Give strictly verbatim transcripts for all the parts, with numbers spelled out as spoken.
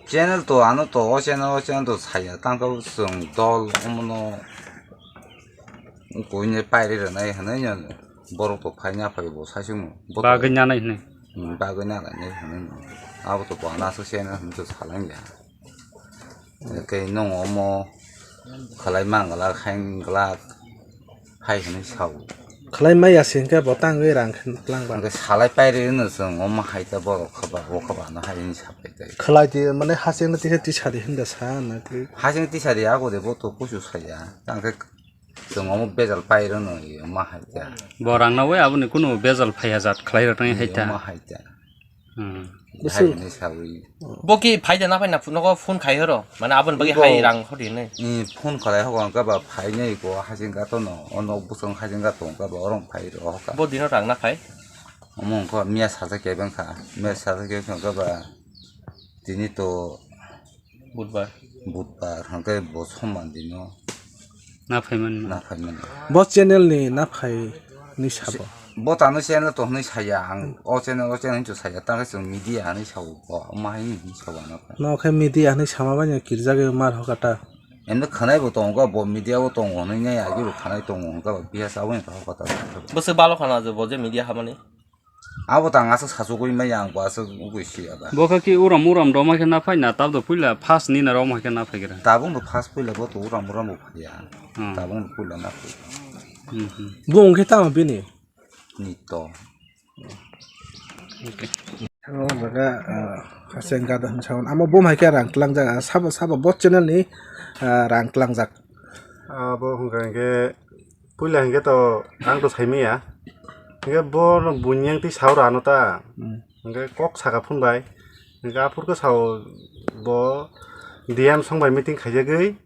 Channel to ano to o channel o channel to saya tangkha chwng dol omono kuine pairi rwnai hinwi no borok to phaina phai bo saichung bo to bagwi nanai hinwi. Hmm, bagwi nanai hinwi no abo to bo ano aswk channel hinwi to salangya. Khe nwng omo khlai mang glak, hai glak, hai hwnwi sao. Khlai maya se hwnkhe bo tangwi rang khe twlang ba. Hwnkhe salai pairi hwno chwng omo hai ta borok kha ba, o kha ba no hai hwnwi sa pai tai. Khlai di mane hasing no tisa tisa di hinda sa na twi. Hasing tisa di ago de bo to kusu saya. Tang khe chwng omo bejal pairi hwno omo hai ta. Bo rang no oi aboni kunu bejal phai ha jat khlai rok nai hai ta. Omo hai ta. Hmm. Hai hwnwi sawi. Bo ki phai da na phai na nogo phone khai horo. Mane aboni bagwi bo hai rang hori hinwi. I phone khalai hokha hwnkha ba phainai ko hasing gato no. O nok bwswng hasing gato hwnkha ba orong phai ro hokha. Bo dino rang na phai? Omo hwnkha miya sajakya bengkha. Miya sajakya bengkha ba tini to Budbar. Budbar, hwnkhe bo soman dino. Na phaiman. Na phaiman. Bo channel ni na phai ni sabo. Bo tano channel to hwnwi saya ang. O channel, o channel hinwi saya. Tangkhe chwng media hinwi sao bo. Omo hai hinwi sao ano. No khe media hinwi sama bai no kirjagwi mar hokata. Emne khwnai bo tongo, bo media o tongo hwnwi nai agi bo khwnai tongo hwnkha ba biya sa bai hokata. Bwswk balo khana je bo je media hamani. Abo tang aswk sachugwi maya ang bo aswk ugwi siya ba. Bo kha ki uram uram roma khe na phai na, tabdo puila first ni na roma khe na phai gra. Tabung do first puila bo to uram uram bo phaiya. Hmm. Tabung do puila na phai. Hmm, hmm. Bo wngkhe tamo bini? Nito. Okay. Abo jaga, ah, haseng gada hinwi sawan. Amo bo hai khe rang tlangjak, ah, sabo, sabo bo channel ni, ah, rang tlangjak. Abo hwnkha hwnkhe Puila hwnkhe to ang to saimaya. Hwnkhe bo buini yang twi saura ano ta. Hmm. Hwnkhe kok saka phunbai. Hwnkhe aphuru khe sao bo D M song bai meeting khaijagwi.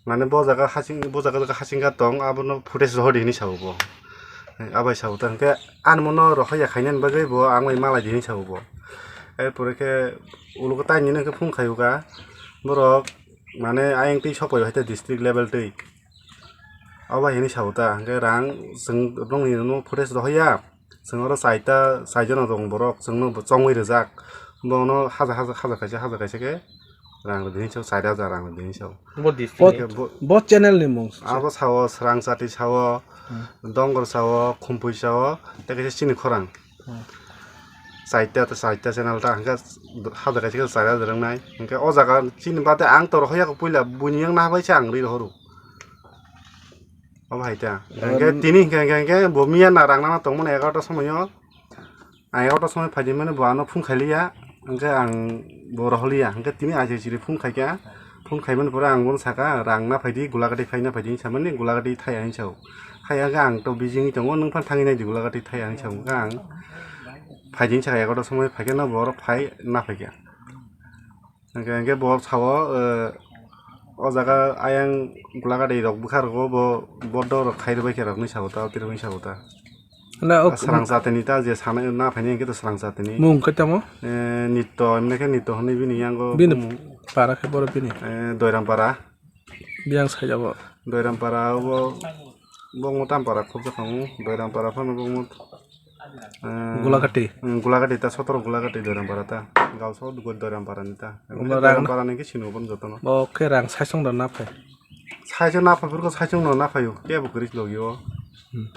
Mane bo jaga hasing, bo jaga jaga hasing kha tong, abono footage rohor di hinwi sao bo. Abai sao ta hwnkhe ani mono rohor ya khainani bagwi bo ang bai malai di hinwi sao bo. Erpore khe ulo khe taini hwnkhe phung khaio kha. Borok mane ayang twi sokoi hai ta district level twi. Obo hinwi sao ta, hwnkhe rang chwng nokni no footage rohorya, chwng oro chaita, chaijon rok borok chwngno bo chongwi rijak, bono hajar, hajar, hajar kaisa, hajar kaisa khe rang rwdi hinwi sao, chari hajar rang rwdi hinwi sao. Bo district. Bo, hwnkhe bo, bo channel ni mung se. Abo sao, Srang Chati sao, Hmm. Dongor sao, Khumpui sao, tei kaisa chini khorang. Hmm. Chaita, chaita channel ta hwnkhe hajar kaisa khe chari hajar wngnai. Hwnkhe o jaga chini bade ang to rohorya kho puila, buini yang nahabai se ang ri rohoro. Obo hai ta. Hwnkhe tini hwnkhe, hwnkhe, hwnkhe bo miya na rang nana tongmani egarota somoio. Ang egarota somoi phaidi mani bo ano phone khailiya. Hwnkhe ang bo rohorliya. Hwnkhe tini aisai siri phone khaikha. Phone khaimani pore ang bono saka, "Rang na phaidi, Gulagati phai na phaidi," hinwi samani, "Gulagati thai," hinwi sao. Hai hwnkhe ang to busy wngwi tongo, "Nwng phano thangwi naidi Gulagati thai," hinwi sao. Hwnkhe ang phaidi hinwi saka, egarota somoi phaikhe no bo oro phai na phaikha. Hwnkhe, hwnkhe bo sao, eh, o jaga ayang Gulagati rok bwkha rogo bo bodo rok khai rwbai khe rok hinwi sao ta, tei rok hinwi sao ta. Na, o Srang Chati ni ta je sana na phaini hwnkhe to Srang Chati ni. Mung khe tamo? Eh, Nitto, emne khe Nitto hwnwi bini yango bini bumung. Para khe boro bini. Eh, Doiram para. Biyang saijabo. Doiram para obo, bongmo tam para khobjakha mu. Doiram para phano bongmo, eh, Gulagati. Hmm, Gulagati ta, sotoro Gulagati Doiram para ta. Gausao Doiram para ni ta. Omo Doiram rang para ni khe sino bon jotono. Bo khe rang saisong da na phai. Saisong na phai, phurkhe saisong no na phaio. Kebo kwrwi logio. Hmm.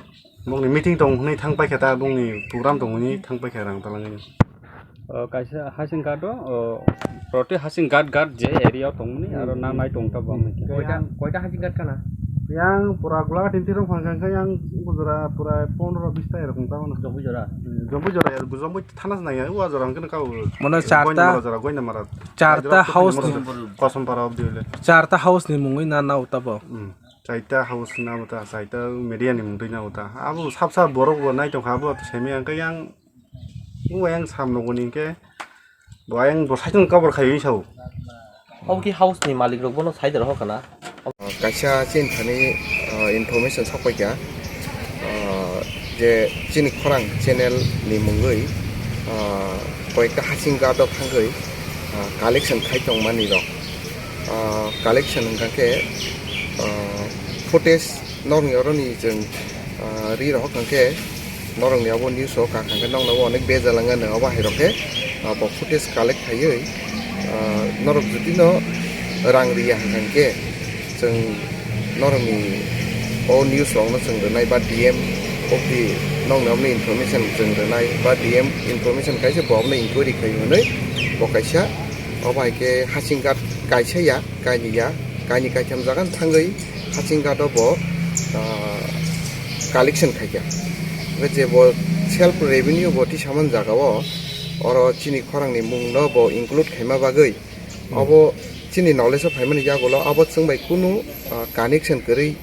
Bongni meeting tong hwnwi thang paikha ta, bongni program tong hwnwi thang paikha rang talangwi. O, kaisa hasing ghat o, o, proti hasing ghat ghat je area o tongmani, aro na nai tong ta bang. Koita, koita hasing ghat khana? Yang pura Gulagati ni tirong phang kha, yang bujura pura pondro bis ta erok tong ta mano. Jompu jora? Hmm, Jompu jora ya, Jompu thana se nang ya, ua jora hwnkhe kau. Mano charta, Goinamara jora, Goinamara. Charta house ni. Kosom para obdi hole. Charta house ni mungwi na nao tabo. Hmm. Chaita house na bo ta, chaita media ni mungwi na bo ta. Abo sab sab borok bo nai tongkha, abo semi ang khe yang, bo yang sam nogoni hwnkhe, bo yang bo saichung cover khai sao. Obo ki house ni malik rok bono sai da rohor kana? Kaisa chini thani, ah, information sok paikha, ah, je chini khorang channel ni mungwi, ah, koyekta hasing ghat o thangwi, ah, collection khai tongmani rok. Ah, collection hwnkha khe, ah, footage norokni oroni chwng, ah, ri rohor kha khe norokni obo news o kha kha khe nokno onek bejal wngya nw obo hai rok khe, ah, bo footage collect khaiwi, Ah, norok jodi no rang riya hwnkha khe, chwng norokni o news rokno chwng rwnai ba D M obdi nokni omni information chwng rwnai ba D M information kaisa bo abono inquiry khai hwnwi bo kaisa obo hai khe Hasinghat kaisa ya, kaini ya, kaini kaitham jaga thangwi Hasinghat o bo, ah, collection khaikha. Hwnkhe je bo self revenue bo tisaman jaga o, oro chini khorangni mungno bo include khaima bagwi, obo chini knowledge o phaimani yagulo abo chwng bai kunu, ah, connection kwrwi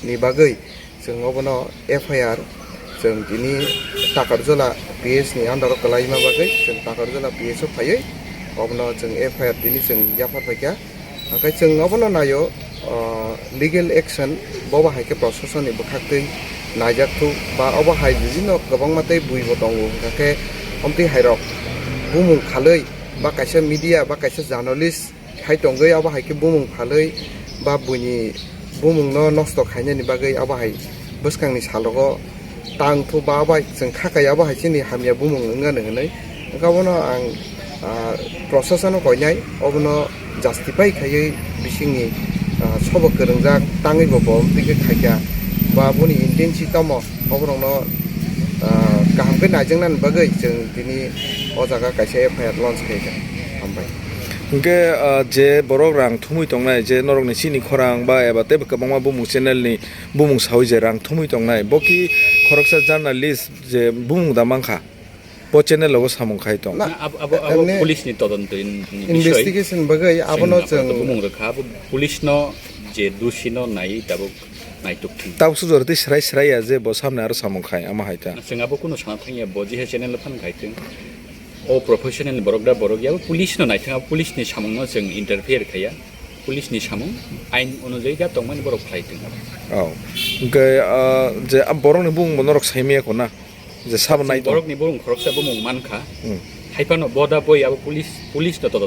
ni bagwi chwng obono F I R chwng tini Takarjala P S ni under o kwlaima bagwi chwng Takarjala P S o phaiwi obono chwng F I R tini chwng yaphar phaikha. Hwnkhe chwng obono naio, ah, legal action bobo hai khe prosasonni bwkhaktwi naijakthu ba obo hai bibhinno kwbangma tei buibo tongo, hwnkha khe omtwi hairok bumung khalwi ba kaisa media ba kaisa journalist hai tongwi abo hai khe bumung phalwi ba buini bumungno nosto khainani bagwi abo hai bwskangni salogo tang thu ba bai chwng kha kai abo hai chini hamya bumung wngmani hwnwi. Wngkha bono ang, ah, prosasano koinai obono justify khaiwi bisingni, ah, sobo kwrwngjak tangwi bo bo twi khe khaikha ba boni intensi tamo oborokno, ah, kaham khe naijaknani bagwi chwng tini o jaga kaisa F I R launch khaikha. Hambai. Hwnkhe, ah, je borok rang thumwi tongnai, je norokni chini khorang ba eba tei kwbangma bumung channel ni bumung sawi je rang thumwi tongnai, bo ki khoroksa journalist je bumung da mankha, bo channel o bo samung khai tong. Na, abo, abo, abo emne police ni todonto ni, ni bisoi. Investigation bagwi abono chwng chwng bumung rwkha, abo police no je dusi no naiwi tabuk naituk thung. Tabuk sujor tei srai srai ya je bo samne aro samung khai, ama hai ta. Chwng abo kunu sana thangya, bo je hai channel o phan khai thung. O professional ni borok da borok ya, police no naithang, police ni samung no chwng interfere khaya, police ni samung ain onujai da tongmani borok khlai tong. Oh. Hwnkhe, ah, je a borok ni bumung bo norok saimaya ko na? Je sabo naithang. Borok ni bumung khoroksa bumung mankha. Hmm. Haiphano boda boi abo police, police no todonto